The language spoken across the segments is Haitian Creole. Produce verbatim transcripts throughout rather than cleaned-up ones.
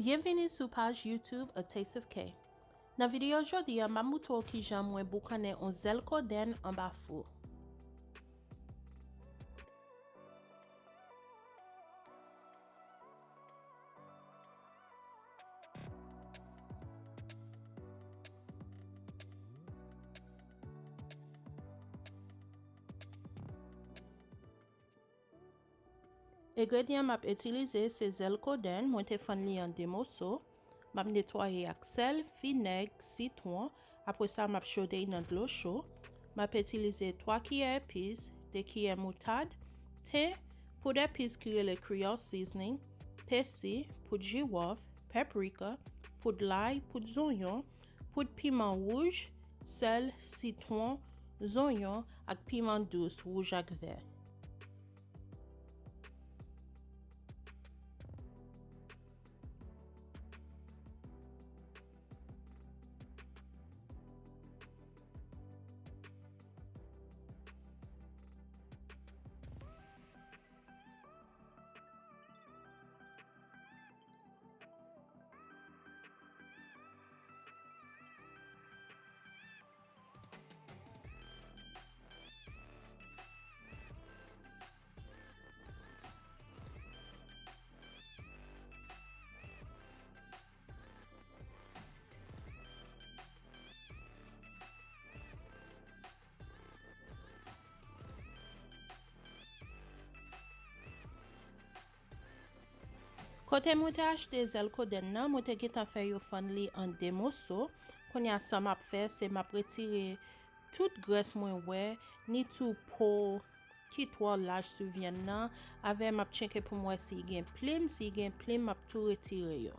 Byenvini sou paj YouTube A Taste of K. Nan videyo jodi a, m ap moutre w kijan mwen boukannen yon zèl kodenn anba fou. Engredyan m ap itilize se zèl kodenn, mwen te fann li an de moso. M ap netwaye ak sèl, vinèg, sitwon. Apre sa, m ap chode l nan dlo cho. M ap itilize twa kiyè epis, de kiyè moutad, ten, poud epis ki rele Creole seasoning, pèsi, poud jiwòf, paprika, poud lay, poud zonyon, poud piman wouj, sèl, sitwon, zonyon ak piman dous wouj ak vè. Kote mwen te achte zèl kodenn nan, mwen te gentan fè yo fann li an de moso. Kounye a, sa m ap fè, se m ap retire tout grès mwen wè, ni tou po ki twò laj sou vyann nan. Avè m ap tcheke pou m wè si gen plim, si gen plim, m ap tou retire yo.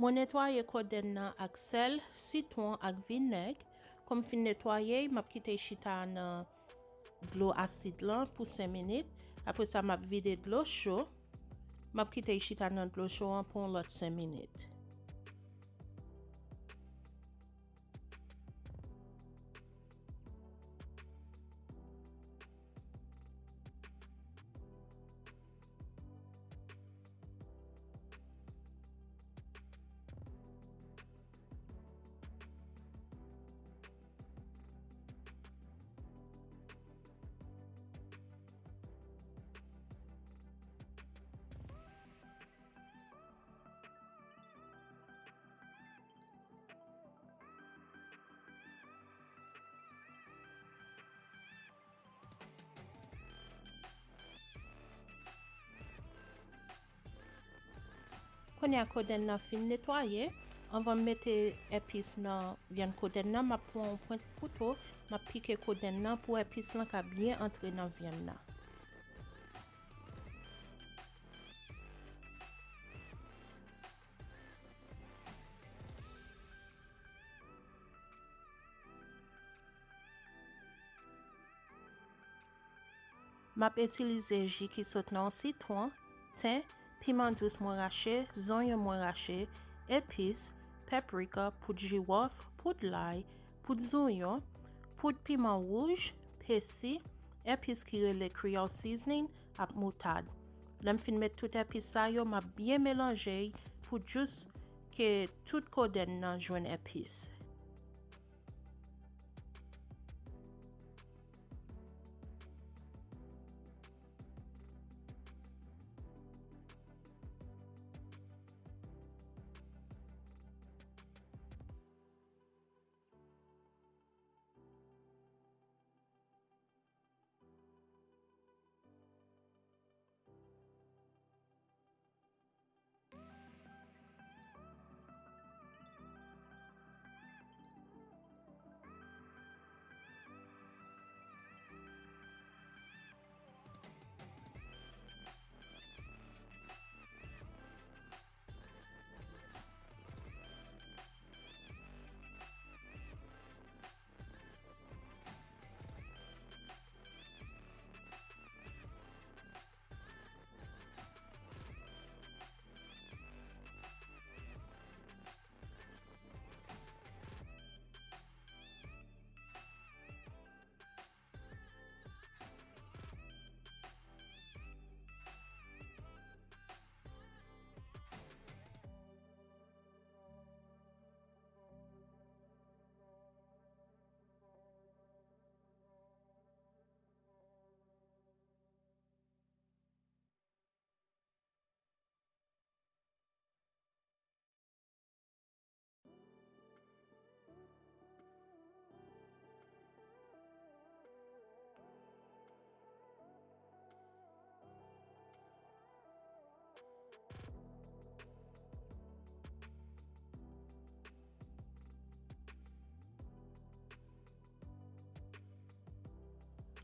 Mwen netwaye kodenn nan ak sèl, sitwon ak vinèg. Kòm m fin netwaye, m ap kite l chita nan dlo asid lan pou senk minit. Apre sa, m ap vide dlo cho. M ap kite l chita nan dlo cho an pou yon lòt senk minit. Kounye a kodenn nan fin netwaye, anvan m mete epis nan vyann kodenn nan, m ap pran yon pwent kouto, m ap pike kodenn nan pou epis lan ka byen antre nan vyann nan. M ap itilize ji ki sot nan yon sitwon, ten, piman dous mwen rache, zonyon mwen rache, epis, paprika, poud jiwòf, poud lay, poud zonyon, poud piman wouj, pesi, epis ki rele Creole seasoning ak moutad. Lè m fin met tout epis sa yo, m ap byen melanje y pou jous ke tout kodenn nan jwenn epis.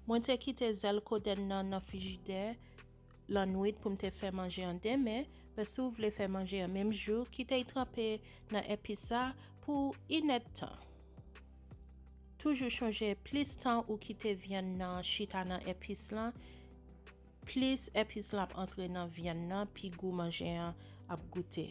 Mwen te kite zèl kodenn nan nan frijidè lannwit pou m te fè manje an demen, men si w vle fè manje an menm jou, kite y tranpe nan epis sa pou inèdtan. Toujou chonje, plis tan ou kite vyann nan chita nan epis lan, plis epis lan ap antre nan vyann nan, pi gou manje an ap goute.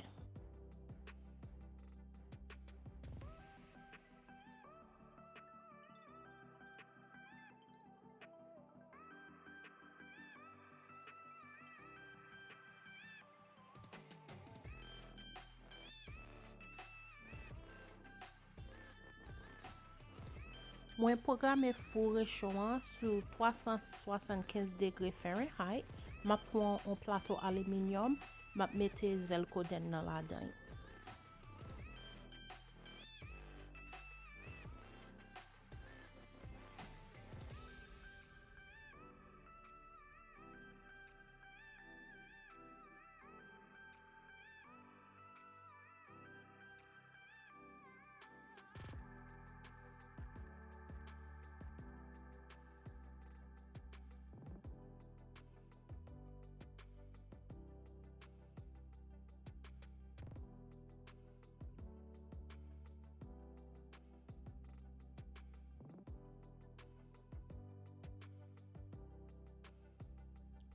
Mwen pwograme fou recho an sou twa san swasannkenz degre Fahrenheit. M ap pran yon plato aliminyòm, m ap mete zèl kodenn nan ladan l.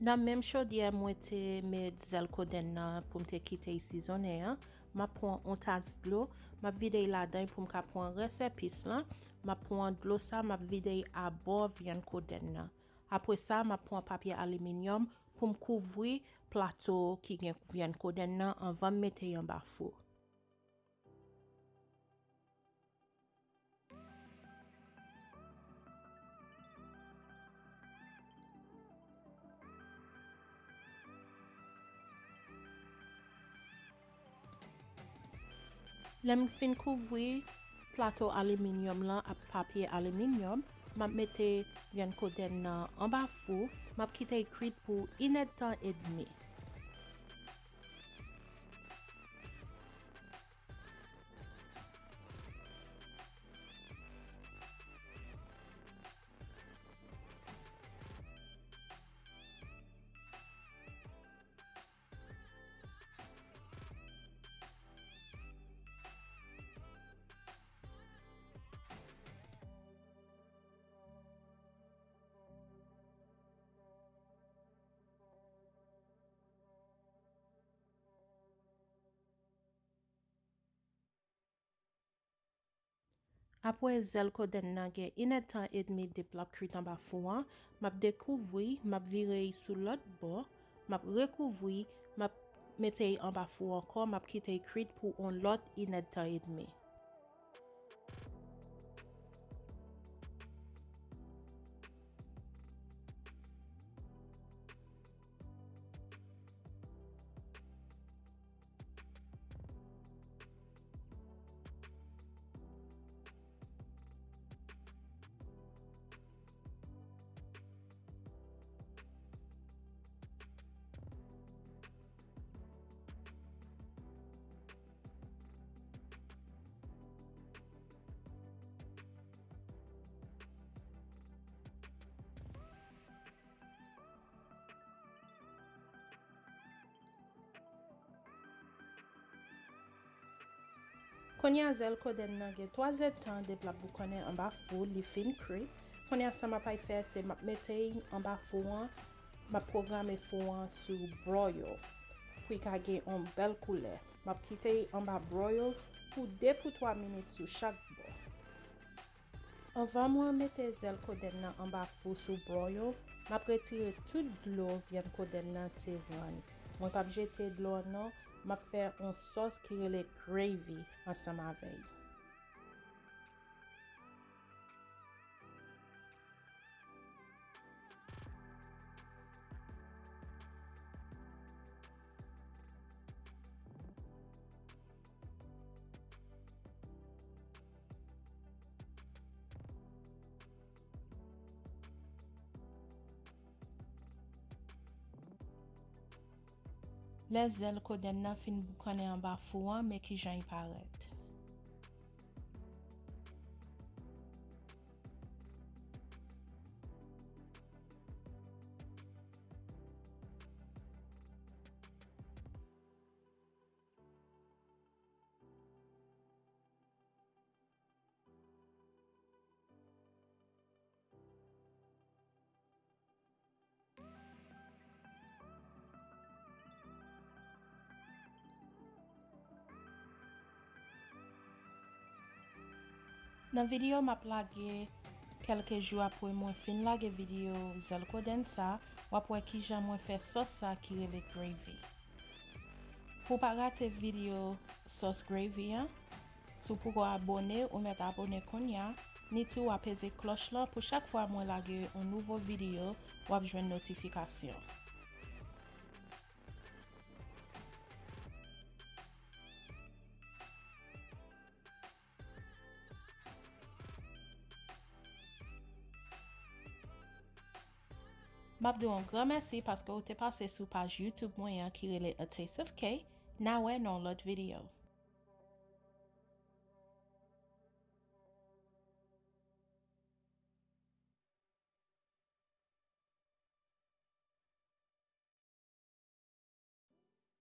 Nan menm chodyè mwen te met zèl kodenn nan pou m te kite y sizonnen an, m ap pran yon tas dlo, m ap vide y ladan l pou m ka pran rès epis lan, m ap pran dlo sa, m ap vide y abò vyann kodenn nan. Apre sa, m ap pran papye aliminyòm pou m kouvri plato ki gen vyann kodenn nan anvan m mete y anba fou. Lè m fin kouvri plato aliminyòm lan ak papye aliminyòm, m ap mete vyann kodenn nan anba fou, m ap kite l kwit pou inèdtan edmi. Apre zèl kodenn nan gen inèdtan edmi depi l ap kwit anba fou an, m ap dekouvri, m ap vire y sou lòt bò, m ap rekouvri, m ap mete y anba fou ankò, m ap kite y kwit pou on lòt inèdtan edmi. Kounye a zèl kodenn nan gen twa zèdtan depi l ap boukannen anba fou, li fin kwi. Kounye a sa m ap ay fè, se m ap mete y anba fou an, m ap pwograme fou an sou broil pou y ka gen yon bèl koulè. M ap kite y anba broil pou de pou twa minit sou chak bò. Anvan mwen mete zèl kodenn nan anba fou sou broil, m ap retire tout dlo vyann kodenn nan te rann. Mwen p ap jete dlo an non, m ap fè yon sòs ki rele gravy ansanm avè l. Lè zèl kodenn nan fin boukannen anba fou an, men kijan y parèt. Nan videyo m ap lage kèlke jou apre mwen fin lage videyo zèl kodenn sa, w ap wè kijan mwen fè sòs sa ki rele gravy. Pou w pa rate videyo sòs gravy an, si w poko abòne, ou mèt abòne kounye a, ni tou w a peze klòch lan pou chak fwa mwen lage yon nouvo videyo, w ap jwenn notifikasyon. M ap di w yon gran mèsi paske w te pase sou paj YouTube mwen an ki rele A Taste of K. N a wè nan yon lòt videyo.